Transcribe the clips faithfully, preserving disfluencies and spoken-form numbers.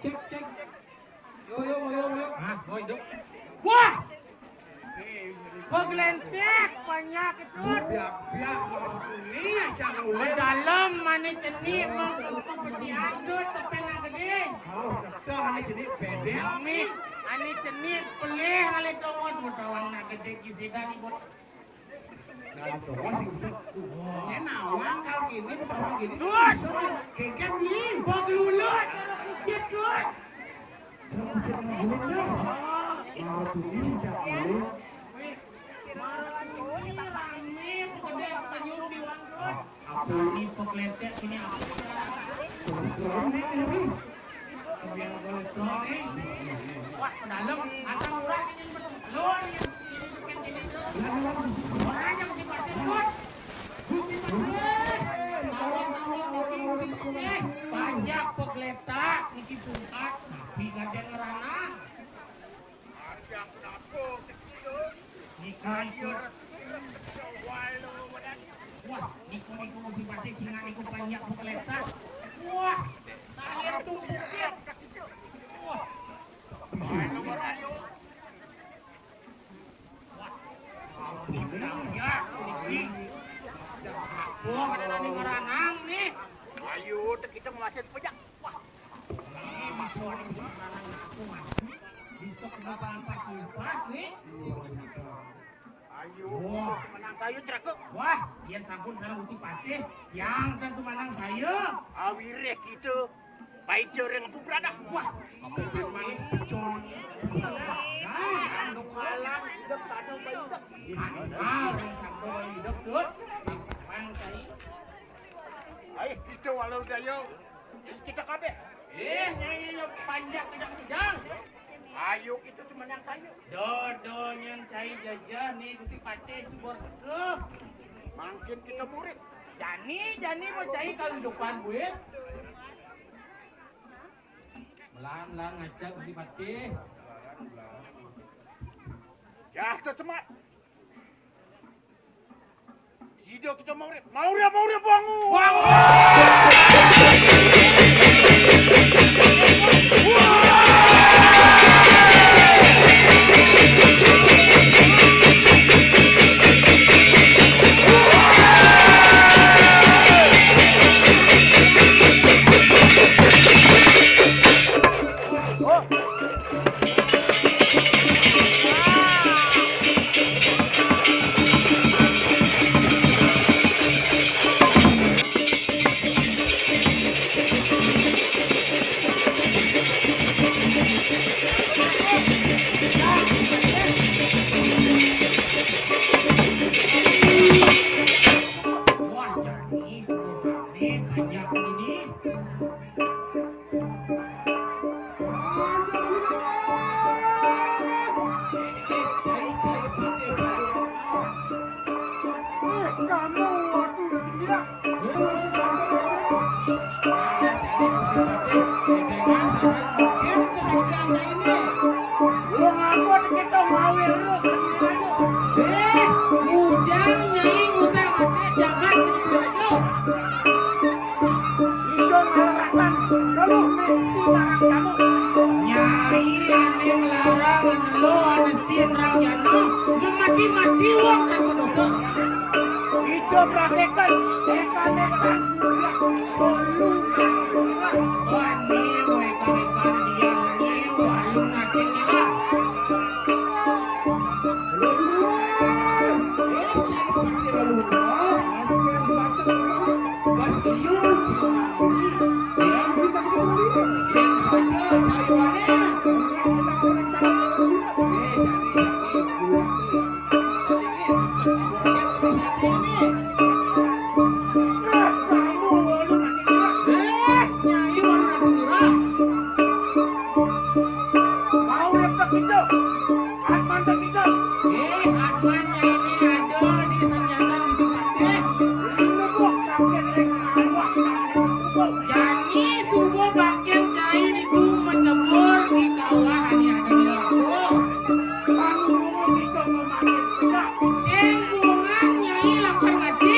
Cek, cek, cek. Yo, yo, yo, yo. Ah, boy, dok. Wah! Peglentek, banyak itu. Biak-biak, ini aja udah. Dalam, mana cenik, mau ke peci andut, tepeng yang gede. Oh, dah, ini cenik pendek. Ami, ani cenik, pelih, kali tongos, mau tawang nak gede, kisi dan ibu. Nah, itu masih bisa. Ini nawang kalau gini, nawang gini. Dut! Bisa, kan? Geger nih. Bok lulu, cara kucit, Dut. Cara kucit nggak boleh, Dut. Kalau gini, nggak boleh. Marah ini rame, gede apa nyum di warung, Dut? Apa ini pekletek ini apa? Terus terang nih, ini. Wah, dalam, asam urat ini, lu ini, ini, ini, ini, orang yang masih masih kuat. Banyak pegletak, niki pungkat, tapi gak ada ngerana. Ada kenapa, kecil? Niki, niki. Wah, niku, niku, Gusti Patih, singa niku banyak pegletak. Wah, saya tuh bukit. Wah. Ayo, ayo. Wah. Ya, niki. Wah, ada nani ngeranang nih. Ayo, kita masih pejak. Wah. Ini masuk, ini masuk. Bisa kenapa pas nih? Ayo, wah. Sumanang saya, Craku. Wah, yen sampun sareng Gusti Patih, yang kan sumanang saya. Awireh kita, baik jarang bubra dah. Wah, apa memang pecon? Nah, anu kalah, hidup, anu bayi hidup. Anu kalah, anu bayi hidup, Dut. Bang saya. Ayo, kita walau daya. Terus kita kabeh. Eh, Nyai, ya, panjak kejang-kejang. Ayo, kita sumanang saya. Dodo nyen cai jajah nih, Gusti Patih subur teke. Mangkin kita murid. Jani, jani mau cai kehidupan, buin. Melan, melan ngajak Gusti Patih. Dah, tersemat. Sida kita maurip. Maurip, maurip, bangun. Bangun. Wah, jadi sebenarnya banyak ini. Wong apa kita ngawir lu? Eh, bujang Nyai ngusah masih jagat gitu aja. Ijo ngarahkan, lu mesti marang kamu. Nyai ane nglarang, lu ane mesti marang jano, memati-mati wong tanpa dosa. Itu Yo, praktekan. Eka, eka. Wani, weka, weka, dia, wani, walu, nanti, dia. Mau repot gitu. Atman tak gitu. Eh, Atman ini ada di senjata di tempatnya. Ini kok sampai dari awak, sampai pukul. Jani subuh bakil cai itu mencebur di kawah ini ada di aku. Baru dulu kita memakai pedang. Sing bungan Nyai lapar mati.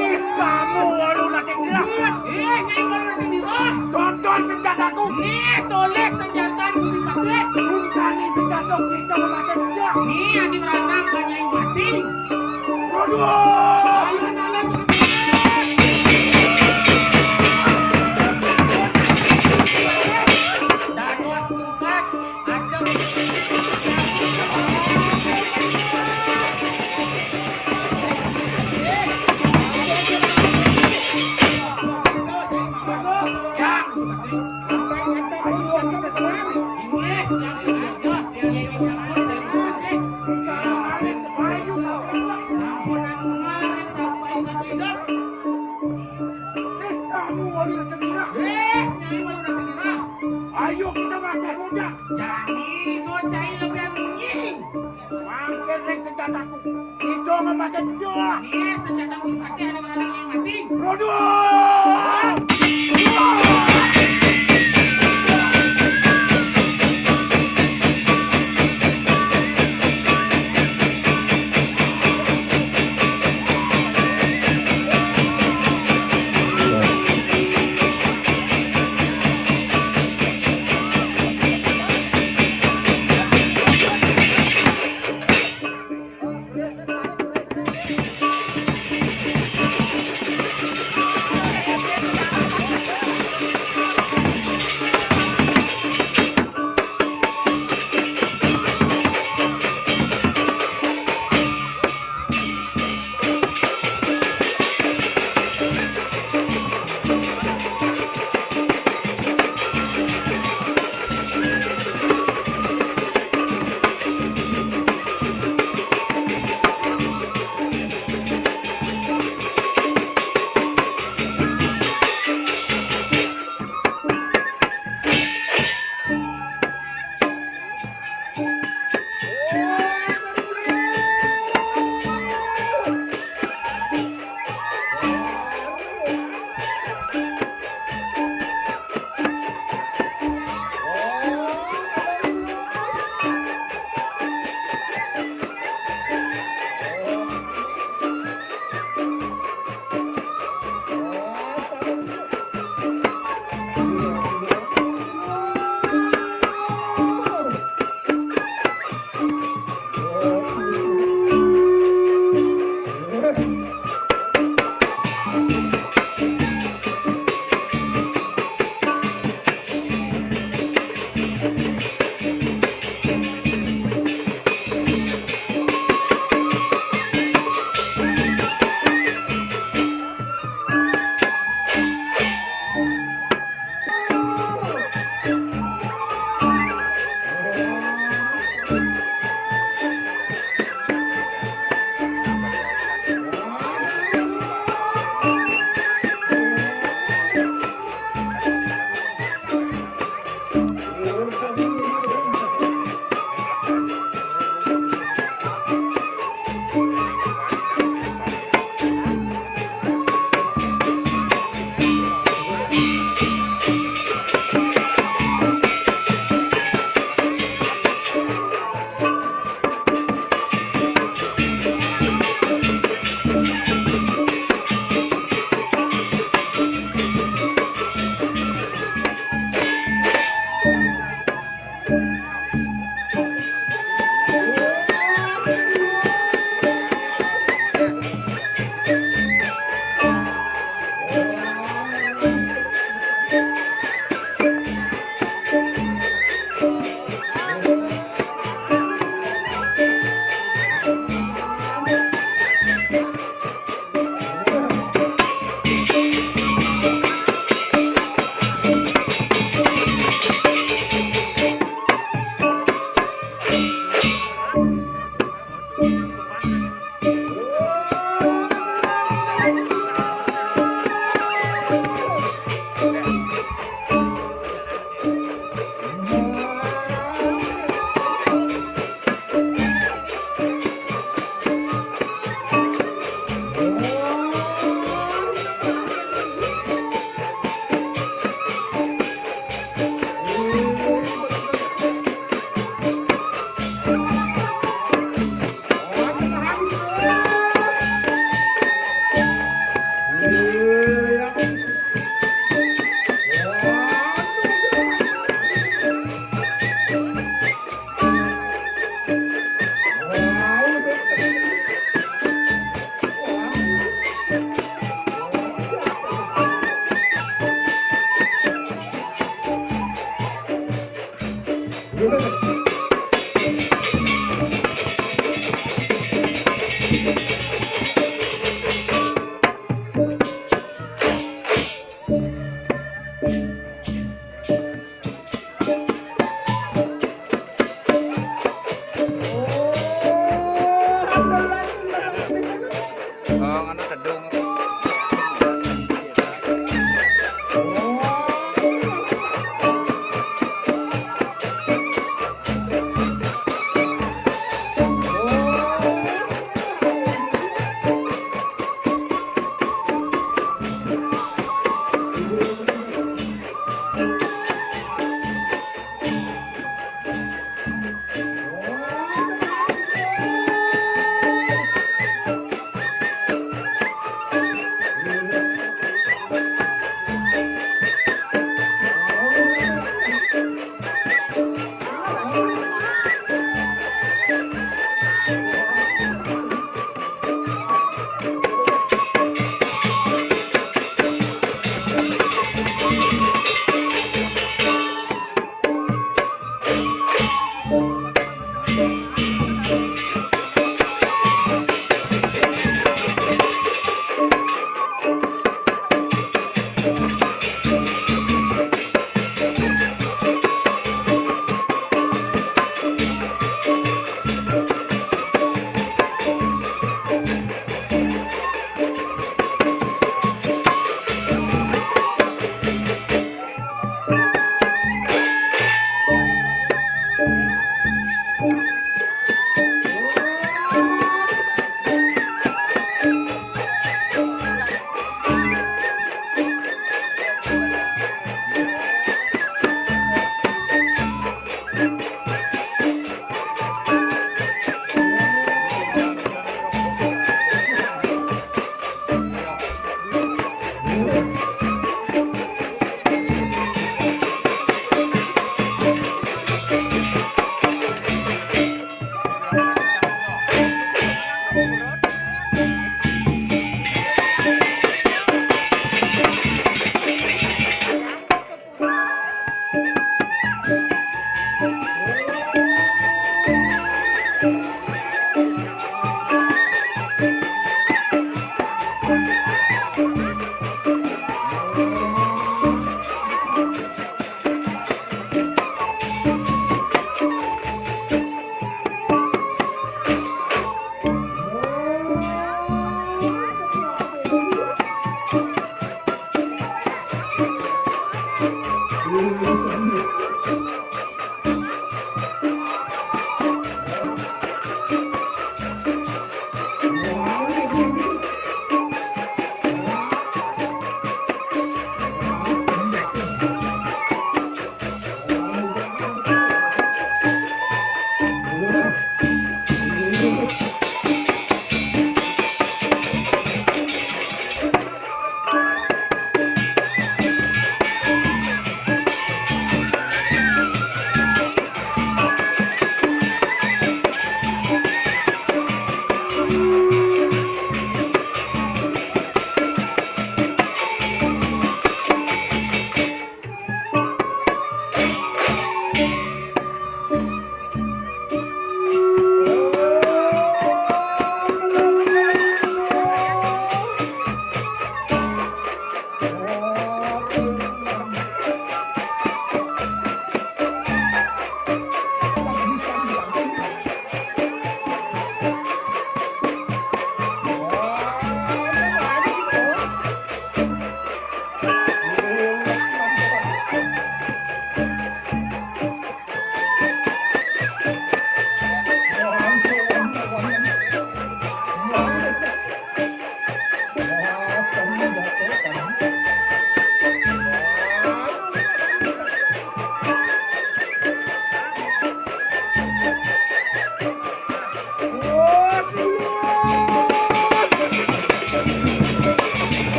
Ih, kamu walu nanti dirah. Ih, Nyai walu nanti dirah. Tonton senjataku. Nih, tulis senjataku dipakai. Bukan nih senjata kita memakai dia. Nih, adi meranang kan Nyai mati. Waduh. Ayo, nalan. Danau bukan. Ayo kita makan rujak. Jadi, itu cai lebih tinggi. Mangkin ring senjataku. Kita ngepakai pedang. Iya, senjata dipakai ada orang yang mati. Produk.